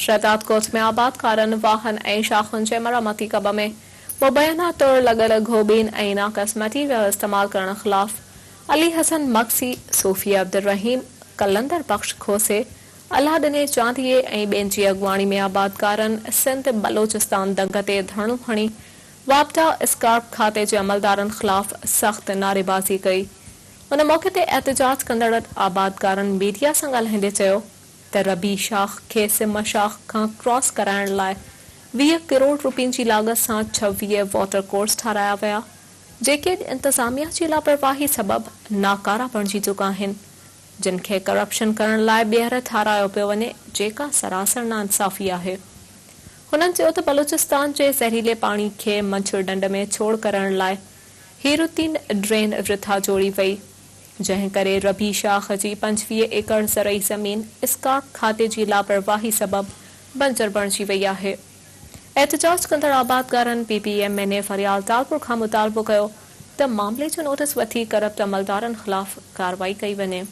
شهدادڪوٽ ۾ آبادگارن واهن ۽ شاخن جي مرمتي ڪم ۾ مبينا طور لڳل گهوٻين ۽ ناقص مٽيريل استعمال ڪرڻ خلاف علي حسن مگسي، صوفي عبدالرحيم، قلندر بخش کوسي، الله ڏني چانڊيي ۽ ٻين جي اڳواڻي ۾ آبادگارن سنڌ بلوچستان دنگ تي ڌرڻو هڻي واپڊا اسڪارپ کاتي جي عملدارن خلاف سخت نعريبازي ڪئي. ان موقعي تي احتجاج ڪندڙ آبادگارن ميڊيا سان ڳالهائيندي چيو ته ربي شاخ کي سم شاخ کان ڪراس ڪرائڻ لاء 20 ڪروڙ روپين جي لاڳت سان 26 واٽر ڪورس ٺارايا ويا، جيڪي اڄ انتظاميا جي لاپرواهي سبب ناڪارا بڻجي چڪا آهن، جن کي ڪرپشن ڪرڻ لاء ٻيهر ٺارايو پيو وڃي، جيڪا سراسر ناانصافي آهي. هنن چيو ته بلوچستان جي زهريلي پاڻي کي منڇر ڍنڍ ۾ ڇوڙ ڪرڻ لاء هيرالدين ڊرين رٿا جوڙي وئي، جنهن ڪري ربي شاخ جي 25 ايڪڙ زرعي زمين اسڪارپ کاتي جي لاپرواهي سبب بنجر بڻجي وئي آهي. احتجاج ڪندڙ آبادگارن P P M N A Faryal Talpur کان مطالبو ڪيو ته معاملي جو نوٽيس وٺي ڪرپٽ عملدارن خلاف ڪارروائي ڪئي وڃي.